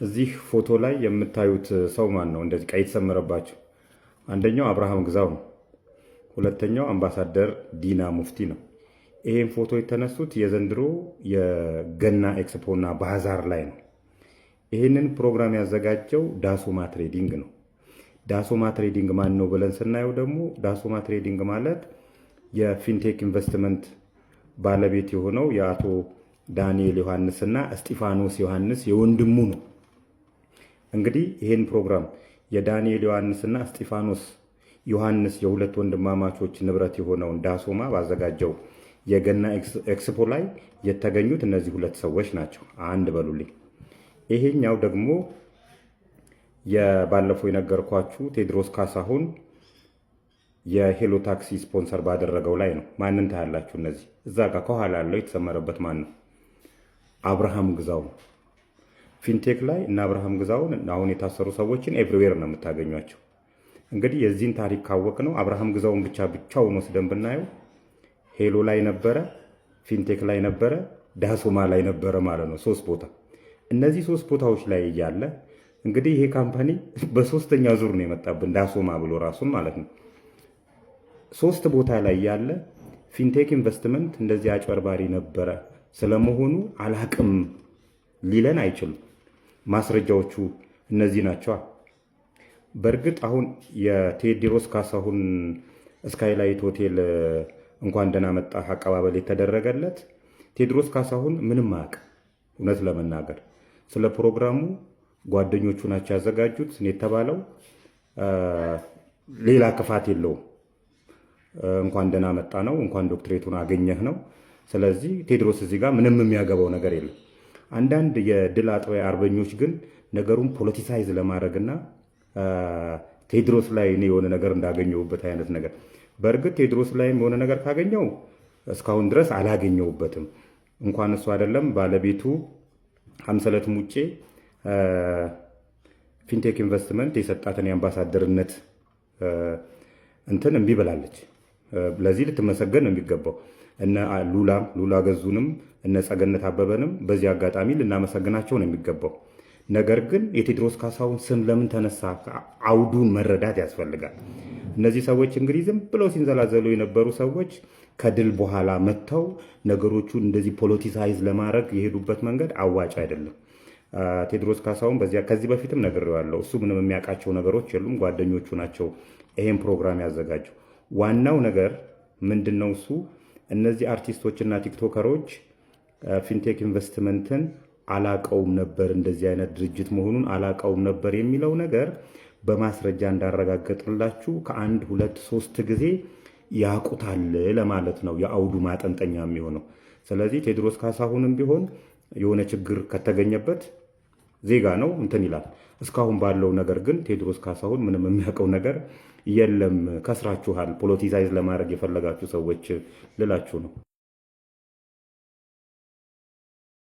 እዚህ ፎቶ ላይ የምታዩት ሰው ማን ነው? እንደዚህ ቀይ የተሰመረባቸው አንደኛው አብርሃም ግዛው ነው። ሁለተኛው አምባሳደር ዲና ሙፍቲ ነው። ይሄን ፎቶ የተነሱት የዘንድሮ የገና ኤክስፖና ባዛር ላይ ነው። ይህንን ፕሮግራም ያዘጋጀው ዳሶማ ትሬዲንግ ነው። ዳሶማ ትሬዲንግ ማን ነው ብለን ስናየው ደግሞ ዳሶማ ትሬዲንግ ማለት የፊንቴክ ኢንቨስትመንት ባለቤት የሆነው የአቶ ዳንኤል ዮሐንስ እና እስጢፋኖስ ዮሐንስ የወንድሙ ነው። እንግዲህ ይህን ፕሮግራም የዳንኤል ዮሐንስና እስጢፋኖስ ዮሐንስ የሁለት ወንድማማቾች ንብረት የሆነውን ዳሶማ ባዘጋጀው የገና ኤክስፖ ላይ የተገኙት እነዚህ ሁለት ሰዎች ናቸው። አንድ በሉልኝ። ይሄኛው ደግሞ የባለፈው የነገርኳችሁ ቴዎድሮስ ካሳሁን የሄሎ ታክሲ ስፖንሰር ባደረገው ላይ ነው። ማንን ታያላችሁ? እነዚህ እዛ ጋር ከኋላ ያለው የተሰመረበት ማን ነው? አብርሃም ግዛው። ፊንቴክ ላይ እና አብርሃም ግዛውን አሁን የታሰሩ ሰዎችን everywhere ነው የምታገኟቸው። እንግዲህ የዚህን ታሪክ ካወቅነው አብርሃም ግዛውን ብቻ ብቻውን ወስደን ብናየው ሄሎ ላይ ነበረ፣ ፊንቴክ ላይ ነበረ፣ ዳሶማ ላይ ነበረ ማለት ነው። ሶስት ቦታ። እነዚህ ሶስት ቦታዎች ላይ እያለ እንግዲህ ይሄ company በሶስተኛ ዙር ነው የመጣብን ዳሶማ ብሎ ራሱን ማለት ነው። ሶስት ቦታ ላይ ያለ ፊንቴክ ኢንቨስትመንት እንደዚህ አጭበርባሪ ነበረ ስለመሆኑ አላቅም ሊለን አይችልም። ማስረጃዎቹ እነዚህ ናቸዋ። በእርግጥ አሁን የቴዎድሮስ ካሳሁን ስካይላይት ሆቴል እንኳን ደህና መጣህ አቀባበል የተደረገለት ቴዎድሮስ ካሳሁን ምንም አያውቅም። እውነት ለመናገር ስለ ፕሮግራሙ ጓደኞቹ ናቸው ያዘጋጁት የተባለው ሌላ ክፋት የለውም። እንኳን ደህና መጣ ነው፣ እንኳን ዶክትሬቱን አገኘህ ነው። ስለዚህ ቴዎድሮስ እዚህ ጋር ምንም የሚያገባው ነገር የለም። አንዳንድ የድል አጥቢያ አርበኞች ግን ነገሩን politicize ለማድረግና ቴዎድሮስ ላይ እኔ የሆነ ነገር እንዳገኘሁበት አይነት ነገር፣ በእርግጥ ቴዎድሮስ ላይም የሆነ ነገር ካገኘው እስካሁን ድረስ አላገኘሁበትም። እንኳን እሱ አይደለም ባለቤቱ ሀምሰለት ሙጬ ፊንቴክ ኢንቨስትመንት የሰጣትን የአምባሳደርነት እንትን እምቢ ብላለች። ለዚህ ልትመሰገን ነው የሚገባው። እነ ሉላም ሉላ ገዙንም እነ ጸገነት አበበንም በዚህ አጋጣሚ ልናመሰግናቸው ነው የሚገባው። ነገር ግን የቴዎድሮስ ካሳሁን ስም ለምን ተነሳ? አውዱን መረዳት ያስፈልጋል። እነዚህ ሰዎች እንግዲህ ዝም ብለው ሲንዘላዘሉ የነበሩ ሰዎች ከድል በኋላ መጥተው ነገሮቹን እንደዚህ politicize ለማድረግ የሄዱበት መንገድ አዋጭ አይደለም። ቴዎድሮስ ካሳሁን በዚያ ከዚህ በፊትም ነግሬዋለሁ። እሱ ምንም የሚያውቃቸው ነገሮች የሉም። ጓደኞቹ ናቸው ይሄን ፕሮግራም ያዘጋጀው። ዋናው ነገር ምንድን ነው? እሱ እነዚህ አርቲስቶችና ቲክቶከሮች ፊንቴክ ኢንቨስትመንትን አላቀውም ነበር፣ እንደዚህ አይነት ድርጅት መሆኑን አላቀውም ነበር የሚለው ነገር በማስረጃ እንዳረጋገጥላችሁ ከአንድ ሁለት ሶስት ጊዜ ያውቁታል ለማለት ነው የአውዱ ማጠንጠኛ የሚሆነው። ስለዚህ ቴዎድሮስ ካሳሁንም ቢሆን የሆነ ችግር ከተገኘበት ዜጋ ነው እንትን ይላል። እስካሁን ባለው ነገር ግን ቴዎድሮስ ካሳሁን ምንም የሚያውቀው ነገር የለም። ከስራችኋል፣ politicize ለማድረግ የፈለጋችሁ ሰዎች ልላችሁ ነው።